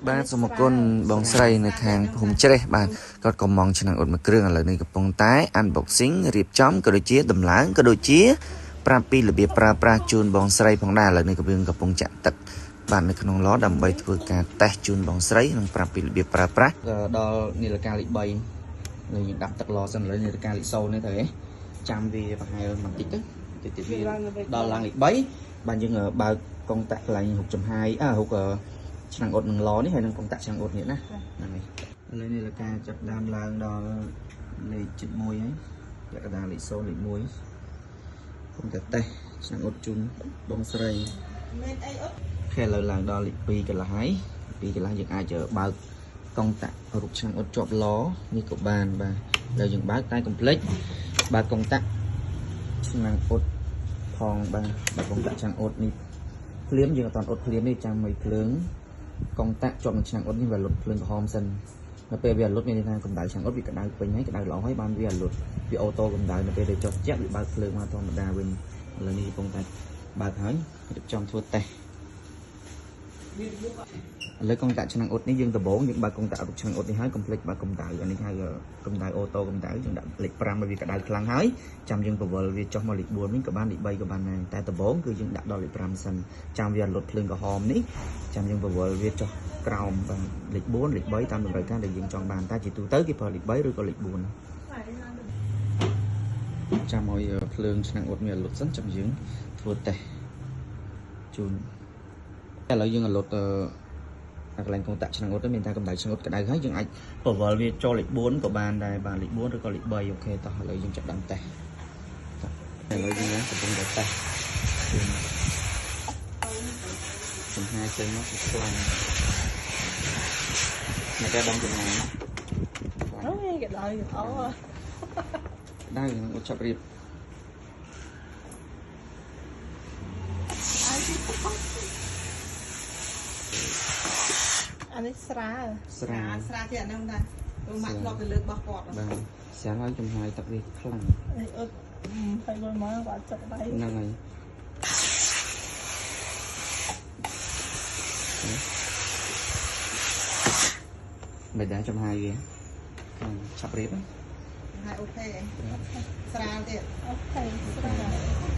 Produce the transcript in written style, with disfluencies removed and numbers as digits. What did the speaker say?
បាទសូមអរគុណបងស្រីនៅខាងភូមិច្រេះបាទគាត់ក៏មងឆ្នាំងអ៊ុតមួយគ្រឿងឥឡូវនេះកំពុងតែ unboxing រៀបចំក៏ដូចជាដំឡើងក៏ដូចជាប្រាប់ពីរបៀបប្រើប្រាស់ជូនបងស្រីផងដែរឥឡូវនេះក៏យើងកំពុងចាក់ទឹកបាទនៅក្នុងឡដើម្បីធ្វើការតេស្តជូនបងស្រីនិងប្រាប់ពីរបៀបប្រើប្រាស់ដល់នាឡិកាលេខ3នេះយើងដាក់ទឹកឡសិនឥឡូវនាឡិកាលេខ0នេះទៅហ៎ចាំវាប្រហែលបន្តិចទៅតិចវាដល់ឡើងលេខ3បាទយើងបើកកុងតាក់កន្លែងរូបចំហាយរូបឆ្នាំងអ៊ុតនឹងឡនេះហើយនឹងកុងតាក់ឆ្នាំងអ៊ុតនេះណាហ្នឹងហើយឥឡូវនេះលកាចាប់ដើមឡើងដល់លេខ71ហើយពាក់កណ្ដាលលេខ0លេខ1គុំតែតេស្តឆ្នាំងអ៊ុតជូនបងស្រីមានអីអ៊ុតខេឥឡូវឡើងដល់លេខ2កន្លះហើយ2កន្លះយើងអាចបើកកុងតាក់រូបឆ្នាំងអ៊ុតជាប់ឡនេះក៏បានបាទឥឡូវយើងបើកតែកុំភ្លេចបើកកុងតាក់ឆ្នាំងអ៊ុតផងបាទបើកកុងតាក់ឆ្នាំងអ៊ុតនេះភ្លាមយើងអត់តាន់អ៊ុតភ្លាមទេចាំឲ្យភ្លើងកុងតាក់ជាប់នឹងឆ្នាំងអ៊ុតនេះវាលុតភ្លើងក្រហមសិននៅពេលវាលុតមានន័យថាកម្ដៅឆ្នាំងអ៊ុតវាក្ដៅពេញហើយក្ដៅល្អហើយបានវាលុតវាអូតូកម្ដៅនៅពេលដែលចុះជាក់វាបើកភ្លើងមកធម្មតាវិញឥឡូវនេះកំពុងតែបើកហើយរៀបចំធ្វើតេស្តឥឡូវកុងតាក់ឆ្នាំងអ៊ុតនេះយើងដំបូងយើងបើកកុងតាក់រូបឆ្នាំងអ៊ុតនេះហើយកុំភ្លេចបើកកម្ដៅអានេះហៅកម្ដៅអូតូកម្ដៅយើងដាក់លេខ5ឲ្យវាក្ដៅខ្លាំងហើយចាំយើងពវល់វាចុះមកលេខ4វិញក៏បានលេខ3ក៏បានដែរតែដំបូងគឺយើងដាក់ដល់លេខ5សិនចាំវាលុតភ្លើងក្រហមនេះចាំយើងពវល់វាចុះក្រោមបាទលេខ4លេខ3តាមតម្រូវការដែលយើងចង់បានតែជាទូទៅគេប្រើលេខ3ឬក៏លេខ4ចាំឲ្យភ្លើងឆ្នាំងអ៊ុតវាលុតសិនចាំយើងធ្វើតេស្តជូនឥឡូវយើងលុតកន្លែងកុងតាក់ឆ្នាំងអ៊ុតមានតែកម្ដៅឆ្នាំងអ៊ុតក្ដៅហើយយើងអាចពវល់វាចូលលេខ4ក៏បានដែរបាទលេខ4ឬក៏លេខ3អូខេតោះឥឡូវយើងចាប់ដើមតេស្តឥឡូវយើងកំពុងតែតេស្តចំហាយចេញមកគឺខ្លាំងអ្នកតែដឹងចំហាយអូយក្ដៅអូក្ដៅនឹងចាប់រៀបអានេះស្រាលស្រាលស្រាលជាអាហ្នឹងដែរម៉ាក់ធ្លាប់ទៅលើកបោះគាត់បាទស្រាលហើយចំហាយទឹកវាខ្លាំងនេះអត់ហើយមកគាត់ចុកដៃហ្នឹងហើយមិនដែរចំហាយវាឆាប់រៀបហើយអូខេស្រាលទៀតអូខេស្រាល